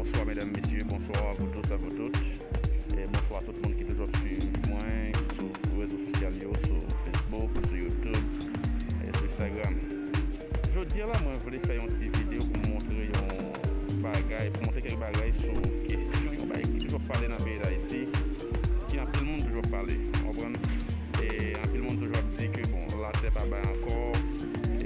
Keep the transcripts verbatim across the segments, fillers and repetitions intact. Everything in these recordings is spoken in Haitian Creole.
Bonswa medam, mesye, bonswa a vous tous, a vous toutes. E bonswa a tout moun ki toujou ap swiv mwen sou rezo sosyal yo, sou Facebook, sou YouTube, e sou Instagram. Jodi a la, mwen vle fè yon ti videyo pou montre yon bagay, pou montre kèk bagay sou kesyon yon bagay ki toujou ap pale nan peyi Dayiti, ki anpil moun toujou ap pale, w konprann? E anpil moun toujou ap di ke, bon, latè pa bay ankò,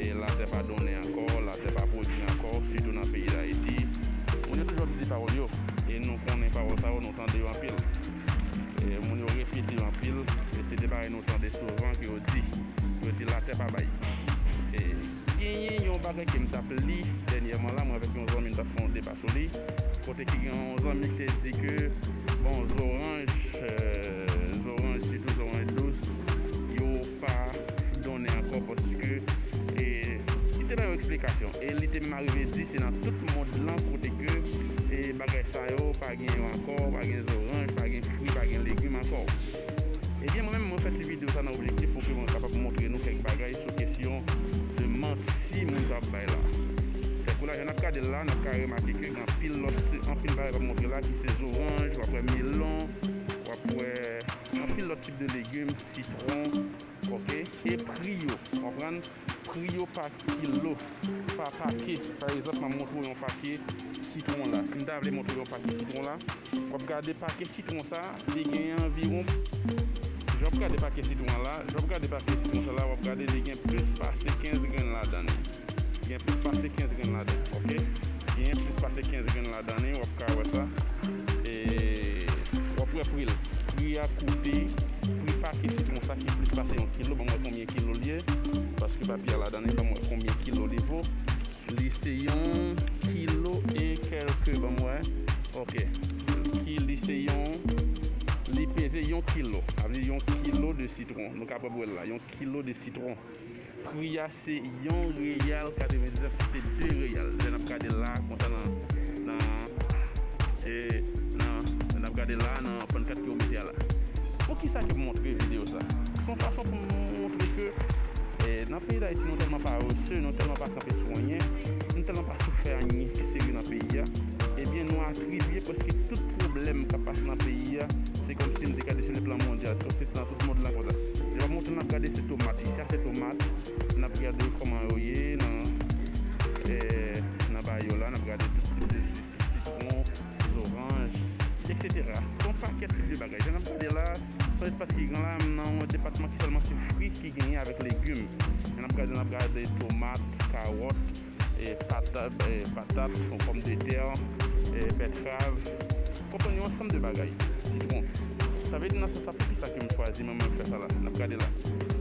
e latè pa donnen ankò, latè pa pwodui ankò, sitou nan peyi Dayiti. Moun yo toujou ap di pawòl yo, e nou konnen pawòl sa yo, nou tande yo anpil. E moun yo repete yo anpil, e se de bagay nou tande souvan ke yo di. Yo di latè pa bay. E genyen yon bagay ke m t ap li dènyèman la, mwen avèk yon zanmi, n t ap fè yon deba sou li, kote ki gen yon zanmi ki te di ke, bon, zoranj, e, zoranj, sitou zoranj dous, yo pa donnen ankò paske, e, li te bay yon eksplikasyon. E li te menm arive di se nan tout mond lan kote ke, e, bagay sa yo pa gen yo ankò, pa gen zoranj, pa gen fwi, pa gen legim ankò. Ebyen, mwen menm, mwen fè ti videyo sa nan objektif pou ke mwen kapab montre nou kèk bagay sou kesyon de manti moun sa ap bay la. Tankou la, jan n ap gade l la, n ap ka remake ke gen anpil lòt, anpil bagay k ap montre la, ki se zoranj, w ap wè melon, w ap wè anpil lòt tip de legim, sitwon, oke? E pri yo, w konprann? Pri yo pa kilo, pa pake. Pa egzanp, m ap montre w yon pake sitwon la. Si m ta vle montre w yon pake sitwon la, w ap gade pake sitwon sa, li gen anviwon, jan w ap gade pake sitwon la, jan w ap gade pake sitwon sa la, w ap gade li gen plis pase kenz grenn ladan li. Gen plis pase kenz grenn ladan, oke? Gen plis pase kenz grenn ladan li, w ap ka wè sa. E w ap wè pri l. Pri a koute, pri pake sitwon sa ki plis pase yon kilo, ban m wè konbyen kilo l ye, paske papye a ladan li, ban m wè konbyen kilo li vo. Li se yon kilo e kèlke, ban m wè. Oke. Ki li se yon, li peze yon kilo. Sa vle di yon kilo de sitwon. Nou ka pran pou wè l la, yon kilo de sitwon. Pri a se yon reyal katrevendiznèf, se de reyal. Lè n ap gade la, konsa nan, nan, e, nan, lè n ap gade la, nan pannkat ke yo mete a la. Poukisa ke m montre videyo sa? Se yon fason pou m montre ke, e, nan peyi Dayiti, nou tèlman parese, nou tèlman pa kanpe sou anyen, nou tèlman pa sou fè anyen ki serye nan peyi a. Ebyen, nou atribye prèske tout pwoblèm k ap pase nan peyi a, se kòmsi n te gade sou le plan mondyal, se kòmsi se nan tout mond lan konsa. Lè w ap montre n ap gade se tomat, isi a se tomat, n ap gade kòman yo ye nan, e, nan ba yo la, n ap gade tout tip de sitwon, zoranj, etsetera. Se yon pakèt tip de bagay. Jan n ap gade la, se yon espas ki gran la, m nan yon depatman ki sèlman se fwi ki genyen avèk legim. Jan n ap gade, n ap gade tomat, kawòt, e, patat, e, patat, pòmdetè, e, bètrav, konprann, yon ansanm de bagay, sitwon. Sa vle di nan sans sa, poukisa ke m chwazi mwen menm fè sa la, n ap gade la.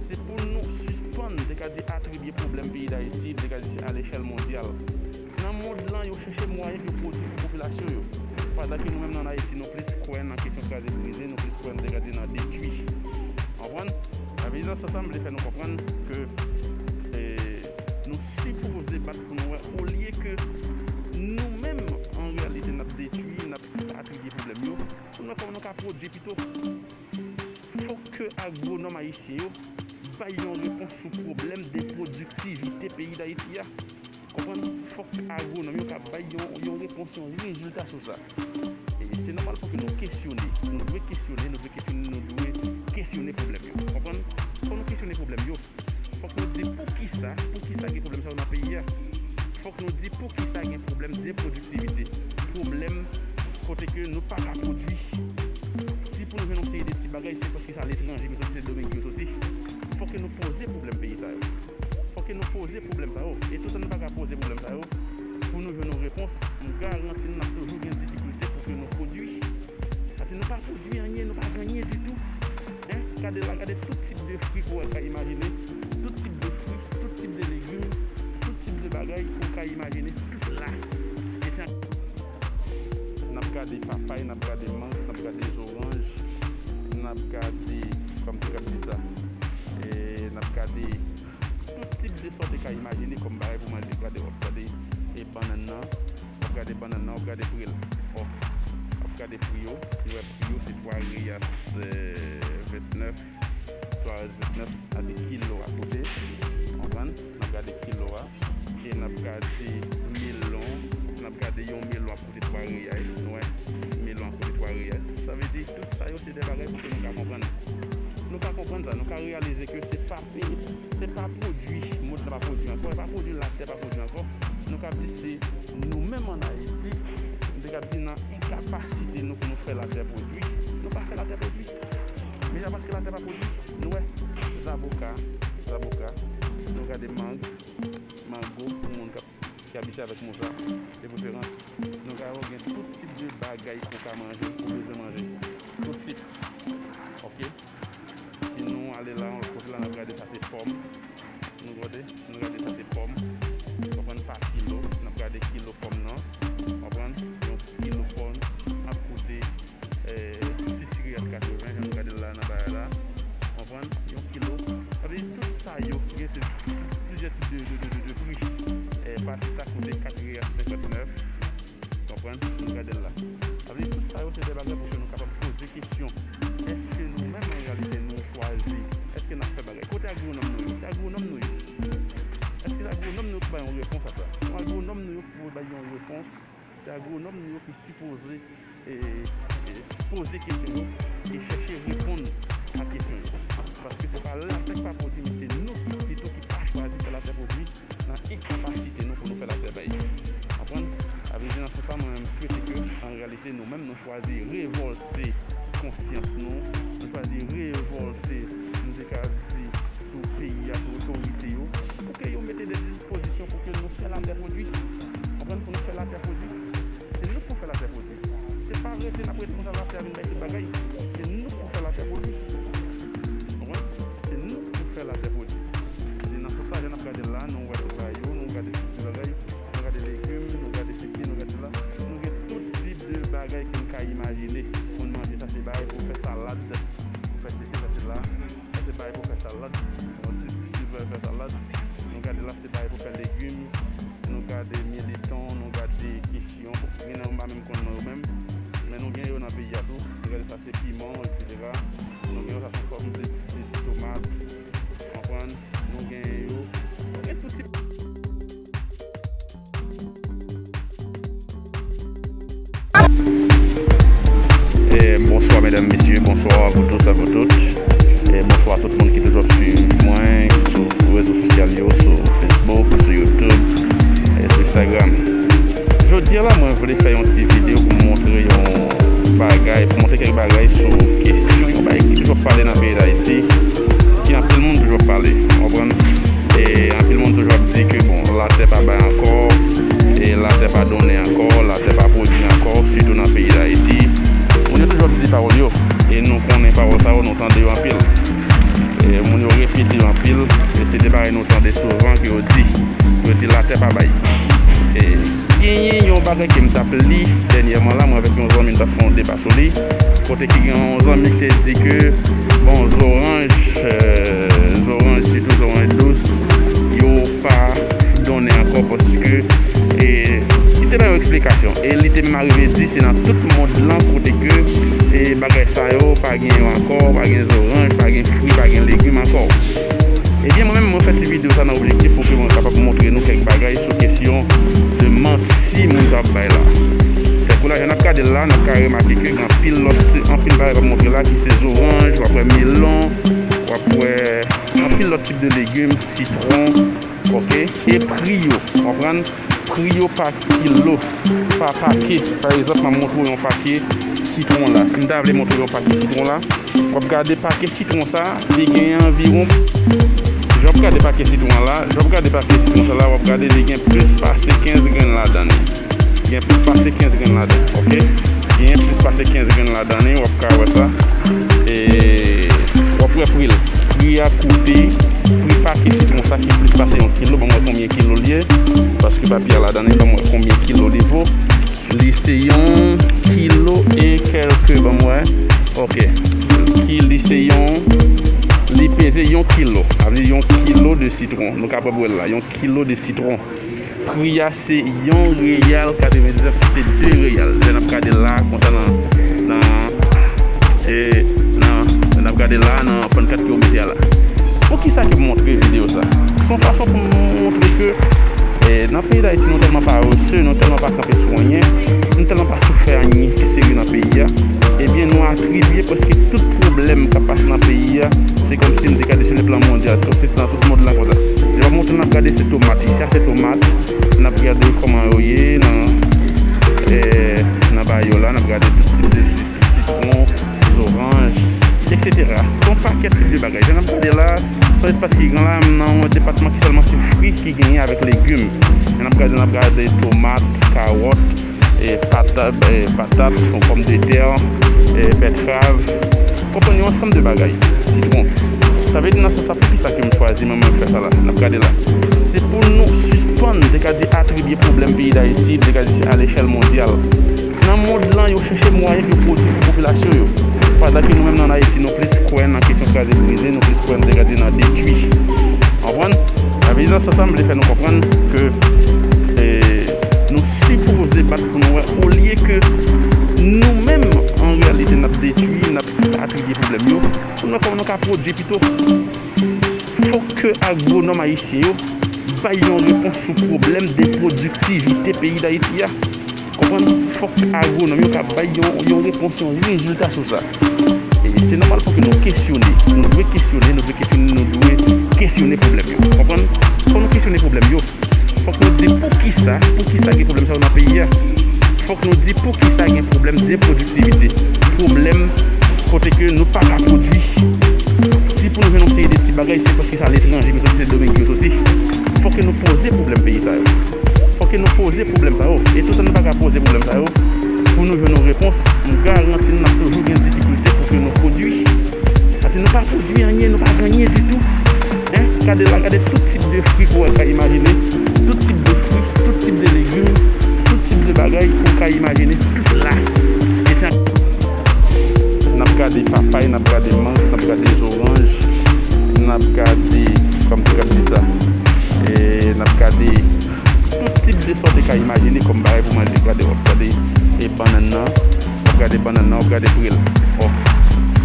Se pou nou sispann, te ka di, atribye pwoblèm peyi Dayiti, te ka di, a lechèl mondyal. Nan mond lan, yo chèche mwayen pou yo pwodui pou popilasyon yo. Pandan ke nou menm nan Ayiti, nou plis kwè nan kesyon kraze brize, nou plis kwè, te ka di, nan detwi. Konprann? Sa vle di nan sans sa, m vle fè nou konprann ke, e, nou sipoze bat pou nou wè, olye ke nou menm, an reyalite, n ap detwi, n ap atribye pwoblèm yo, pou nou wè kòman nou ka pwodui pito. Fòk ke agwonòm ayisyen yo bay yon repons sou pwoblèm de pwodiktivite peyi Dayiti a. Konprann? Fòk agwonòm yo ka bay yon, yon repons, yon rezilta sou sa. E se nòmal pou ke nou kesyone. Nou dwe kesyone, nou dwe kesyone, nou dwe kesyone pwoblèm yo. Konprann? Fòk nou kesyone pwoblèm yo. Fòk nou di poukisa, poukisa gen pwoblèm sa yo nan peyi a. Fòk nou di poukisa gen pwoblèm de pwodiktivite. Pwoblèm kote ke nou pa ka pwodui. Si pou nou jwenn yon seri de ti bagay, se paske se aletranje yo soti, se Dominik yo soti. Fòk ke nou poze pwoblèm peyi sa yo. Fòk ke nou poze pwoblèm sa yo. E toutan nou pa ka poze pwoblèm sa yo, pou nou jwenn yon repons, m garanti nou n ap toujou gen difikilte pou ke nou pwodui. Paske nou pa pwodui anyen, nou pa gen anyen ditou. Hein? Gade la, gade tout tip de fwi ke w ka imajine, tout tip de fwi, tout tip de legim, tout tip de bagay ke w ka imajine, tout la. E se N ap gade papay, n ap gade mang, n ap gade zoranj, n ap gade, kòman m te ka di sa, e n ap gade tout tip de sa w te ka imajine kòm bagay pou manje. Gade, w ap gade, e, bannann nan, w ap gade bannann nan, w ap gade pri l. W ap gade pri yo, nou wè pri yo se twa riyas, e, ventnèf, twa riyas ventnèf, gade kilo a koute, konprann? N ap gade kilo a, e n ap gade melon, n ap gade yon melon ap koute twa riyas, Tout sa yo se de bagay pou ke nou ka konprann. Nou ka konprann sa, nou ka reyalize ke se pa peyi, se pa pwodui mond lan pa pwodui ankò, e pa pwodui latè pa pwodui ankò. Nou ka di se nou menm ann Ayiti, nou te ka di nan enkapasite nou pou nou fè latè pwodui. Nou pa fè latè pwodui. Men se paske latè pa pwodui. Nou wè, zaboka, zaboka, nou gade mang, mango, pou moun k ap ki abitye avèk mo sa, de preferans, nou ka wè gen tout tip de bagay ke w ka manje, ou bezwen manje. Tout tip. Ok? Si nou ale la, yon lòt kote la, n ap gade sa se pòm. Nou gade, nou gade sa se pòm. Konprann pa kilo, n ap gade kilo pòm nan. Konprann? Yon kilo pòm ap koute eh, sis riyas katreven, jan nou gade l la nan bagay la. Konprann? Yon kilo. Sa vle di tout sa yo, gen se plizyè tip de, de, de, de, de pri. Eh, pati sa koute kat riyas senkantnèf. Konprann? Nou gade l la. Sa vle di tout sa yo, se de bagay pou ke nou kapab poze kesyon. Èske nou menm, an reyalite, nou chwazi? Èske n ap fè bagay? Kote agwonòm nou yo? Se agwonòm nou yo. Èske se agwonòm nou yo ki bay yon repons a sa? Non, agwonòm nou yo ki pou bay yon repons. Se agwonòm nou yo ki sipoze, e, e, poze kesyon yo e chèche reponn a kesyon yo. Paske se pa latè k pa pwodui, men se nou pito ki pa chwazi fè latè pwodui nan enkapasite nou pou nou fè latè bay. Konprann? Sa vle di nan sans sa, mwen menm, m swete ke, an reyalite, nou menm, nou chwazi revòlte konsyans nou, nou chwazi revòlte, nou te ka di, sou peyi a, sou otorite yo, pou ke yo mete de dispozisyon pou ke nou fè latè pwodui. Konprann? Pou nou fè latè pwodui. Se nou k pou fè latè pwodui. Se pa rete, n ap rete konsa, latè a vin bay tout bagay. Se nou k pou fè latè pwodui. Konprann? Se nou k pou fè latè pwodui. E nan sans sa, jan n ap gade l la, nou wè tout bagay yo, nou gade tout bagay, nou gade legim, nou gade sesi, nou gade sela. Nou gen tout tip de bagay ke n ka imajine pou n manje. Sa se bagay pou fè salad, pou fè sesi, fè sela. Sa se bagay pou fè salad. Yon ti, ti fè, fè salad. Nou gade la, se bagay pou fè legim. Nou gade mileton, nou gade kesyon. Gen nan yo m pa menm konn non yo menm. Men nou gen yo nan peyi a tou. Nou gade sa, se piman, etsetera. Nou gen yo, sa se yon fòm de ti, de ti tomat. Konprann? Nou gen yo. Nou gen tout tip. Eh, bonswa, medam, mesye, bonswa pou tout, sa pou tout. Eh, bonswa tout moun ki toujou ap swiv mwen sou rezo sosyal yo, sou Facebook, sou YouTube, eh, sou Instagram. Jodi a la, mwen vle fè yon ti videyo pou montre yon bagay, pou montre kèk bagay sou kesyon yon bagay ki toujou ap pale nan peyi Dayiti, ke anpil moun toujou ap pale, w konprann? E anpil moun toujou ap di ke, bon, latè pa bay ankò, e latè pa donnen ankò, latè pa pwodui ankò, sitou nan peyi Dayiti. Moun yo toujou ap di pawòl yo, e nou konnen pawòl sa yo, nou tande yo anpil. E moun yo repete yo anpil, e se de bagay nou tande souvan ke yo di. Yo di latè pa bay. E genyen yon bagay ke m t ap li dènyèman la, mwen avèk yon zanmi, n t ap fè yon deba sou li, kote ki gen yon zanmi ki te di ke, bon, zoranj, eh, zoranj, sitou zoranj dous, yo pa donnen ankò paske, eh, li te bay yon eksplikasyon. E li te menm arive di se nan tout mond lan kote ke, eh, bagay sa yo pa gen yo ankò, pa gen zoranj, pa gen fwi, pa gen legim ankò. Ebyen, mwen menm, mwen fè ti videyo sa nan objektif pou ke mwen kapab montre nou kèk bagay sou kesyon de manti moun sa ap bay la. Tankou la, jan n ap gade l la, n ap ka remake ke gen anpil lòt, anpil bagay k ap montre la, ki se zoranj, w ap wè melon, w ap wè anpil lòt tip de legim, sitwon, ok? E pri yo, w konprann? Pri yo pa kilo, pa pake. Pa egzanp, m ap montre w yon pake sitwon la. Si m ta vle montre w yon pake sitwon la, w ap gade pake sitwon sa, li gen anviwon, jan w ap gade pake sitwon la, jan w ap gade pake sitwon sa la, w ap gade li gen plis pase kenz grenn ladan li. Gen plis pase kenz grenn ladan, ok? Gen plis pase kenz grenn ladan li, w ap ka wè sa. E w ap wè pri l. Pri a koute, pri pake sitwon sa ki plis pase yon kilo, ban m wè konbyen kilo l ye, paske papye a ladan li, ban m wè konbyen kilo li vo. Li se yon kilo e kèlke, ban m wè. Ok. Ki li se yon, li peze yon kilo. Sa vle di yon kilo de sitwon. Nou kapab wè l la, yon kilo de sitwon. Pri a se yon reyal katrevendiznèf, se de reyal. Lè n ap gade la, konsa nan, nan, e, nan, lè n ap gade la, nan pannkat ke yo mete a la. Poukisa ke m montre videyo sa? Se yon fason pou m montre ke, e, nan peyi Dayiti, nou tèlman parese, nou tèlman pa kanpe sou anyen, nou tèlman pa sou fè anyen ki serye nan peyi a. Ebyen, nou a atribye prèske tout pwoblèm k ap pase nan peyi a, se kòmsi m te gade sou le plan mondyal, se kòmsi se nan tout mond lan konsa. Lè w ap monte, n ap gade se tomat, isi a se tomat, n ap gade kòman yo ye nan, eh, nan ba yo la, n ap gade tout tip de sitwon, zoranj, etsetera. Se yon pakèt tip de bagay. Jan n ap gade la, se yon espas ki gran la, nan yon depatman ki sèlman se fwi ki genyen avèk legim. Jan n ap gade, n ap gade tomat, kawòt, e patat, e patat, pòmdetè, e bètrav, konprann, yon ansanm de bagay, sitwon. Sa vle di nan sans sa, poukisa ke m chwazi mwen menm fè sa la, n ap gade la. Se pou nou sispann, te ka di, atribye pwoblèm peyi Dayiti, te ka di, a lechèl mondyal. Nan mond lan, yo chèche mwayen pou yo pwodui pou popilasyon yo. Pandan ke nou menm nan Ayiti, nou plis kwè nan kesyon kraze brize, nou plis kwè, nou te ka di, nan detwi. Konprann? Sa vle di nan sans sa, m vle fè nou konprann ke, eh, nou sipoze bat pou nou wè, olye ke nou menm, an reyalite, n ap detwi, n ap atribye pwoblèm yo, pou nou wè kòman nou ka pwodui pito. Fòk ke agwonòm ayisyen yo bay yon repons sou pwoblèm de pwodiktivite peyi Dayiti a. Konprann? Fòk agwonòm yo ka bay yon, yon repons, yon rezilta sou sa. E se nòmal pou ke nou kesyone. Nou dwe kesyone, nou dwe kesyone, nou dwe kesyone pwoblèm yo. Konprann? Fòk nou kesyone pwoblèm yo. Fòk nou di poukisa, poukisa gen pwoblèm sa yo nan peyi a. Fòk nou di poukisa gen pwoblèm de pwodiktivite. Pwoblèm kote ke nou pa ka pwodui. Si pou nou jwenn yon seri de ti bagay, se paske se aletranje, men se Sendomeng yo soti. Fòk ke nou poze pwoblèm peyi sa yo. Fòk ke nou poze pwoblèm sa yo. E toutan nou pa ka poze pwoblèm sa yo, pou nou jwenn yon repons, m garanti nou n ap toujou gen difikilte pou ke nou pwodui. Paske nou pa pwodui anyen, nou pa gen anyen ditou. Hein? Gade la, gade tout tip de fwi ke w ka imajine. Tout tip de fwi, tout tip de legim, tout tip de bagay ke w ka imajine, tout la. E sa, n ap gade papay, n ap gade mang, n ap gade zoranj, n ap gade, kòman m te ka di sa? E n ap gade tout tip de sa w te ka imajine kòm bagay pou manje. Gade, w ap gade, e, bannann nan, w ap gade bannann nan, w ap gade pri l. W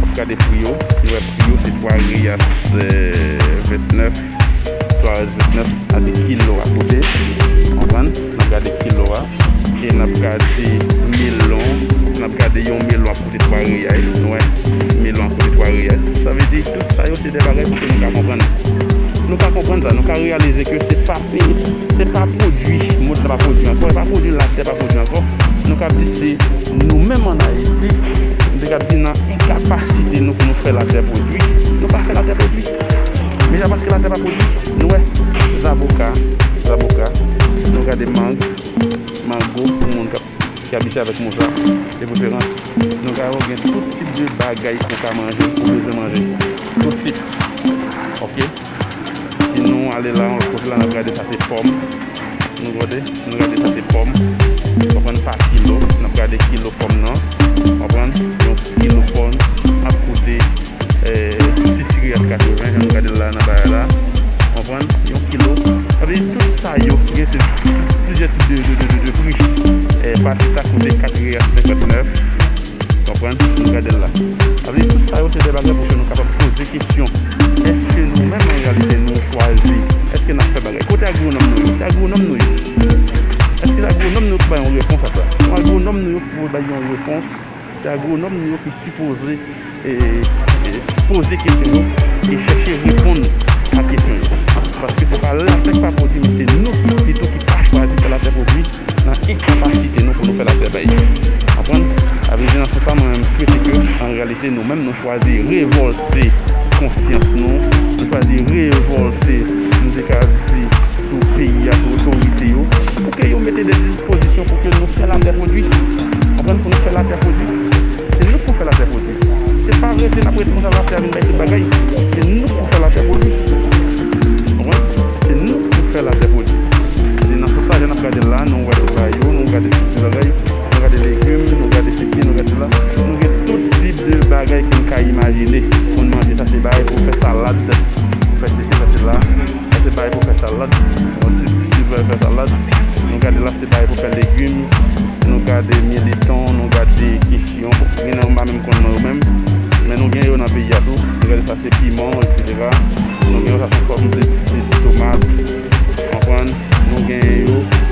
ap gade pri yo, nou wè pri yo se twa riyas, eh, ventnèf, twa riyas ventnèf, gade kilo a koute, konprann? N ap gade kilo a, e n ap gade melon, n ap gade yon melon ap koute twa riyas, nou wè, melon ap koute twa riyas. Sa vle di, tout sa yo se de bagay pou ke nou ka konprann. Nou ka konprann sa, nou ka reyalize ke se pa, se pa pwodui, mond lan pa pwodui ankò, e pa pwodui, latè pa pwodui ankò. Nou ka di se nou menm an Ayiti, nou te ka di nan enkapasite nou pou nou fè latè pwodui. Nou pa fè latè pwodui. Men se paske latè pa pwodui, nou wè, zaboka, zaboka, nou gade mang, mango, pou moun k ap, ki abitye avèk mo sa, de preferans, nou ka wè gen tout tip de bagay ke w ka manje, ou bezwen manje. Tout tip. Ok? Si nou ale la, yon lòt kote la, n ap gade sa se pòm. Nou gade, nou gade sa se pòm. Konprann, pa kilo. N ap gade kilo pòm nan. Konprann? Yon kilo pòm ap koute, eh, sis riyas katreven. Jan nou gade l la nan bagay la. Konprann? Yon kilo. Sa vle di tout sa yo gen se plizyè tip de, de, de, de, de pri. Eh, pati sa koute kat riyas senkantnèf. Konprann? Nou gade l la. Sa vle di tout sa yo se de bagay pou ke nou kapab poze kesyon. Èske nou menm an reyalite nou chwazi? Èske n ap fè bagay? Kote agwonòm nou yo? Se agwonòm nou yo. Èske se agwonòm nou yo ki bay yon repons a sa? Se agwonòm nou yo ki pou bay yon repons. Se agwonòm nou yo ki sipoze, e, e, poze kesyon yo e chèche reponn a kesyon yo. Paske se pa latè k pa pwodui, men se nou pito ki pa chwazi fè latè pwodui nan enkapasite nou pou nou fè latè bay. Konprann? Sa vle di nan sans sa, mwen menm, m swete ke, an reyalite, nou menm, nou chwazi revòlte konsyans nou, nou chwazi revòlte, nou te ka di, sou peyi a, sou otorite yo, pou ke yo mete de dispozisyon pou ke nou fè latè pwodui. Konprann? Pou nou fè latè pwodui. Se nou k pou fè latè pwodui. Se pa rete n ap rete konsa, latè a vin bay tout bagay. Se nou k pou fè latè pwodui. Konprann? Se nou k pou fè latè pwodui. E nan sans sa, jan n ap gade l la, nou wè tout bagay yo, nou gade tout bagay, nou gade legim, nou gade sesi, nou gade la. Nou gen tout tip de bagay ke n ka imajine pou n manje. Sa se bagay pou fè salad, pou fè sesi, fè sela. Sa se bagay pou fè salad. Yon ti, ti bagay fè salad. Nou gade la, se bagay pou fè legim. Nou gade militon, nou gade kesyon. Bon, gen nan yo m pa menm konn nan yo menm. Men nou gen yo nan peyi a tou. Nou gade sa se piman, etsetera. Nou gen yo sa se fòm de ti, de ti tomat. Konprann? Nou gen yo.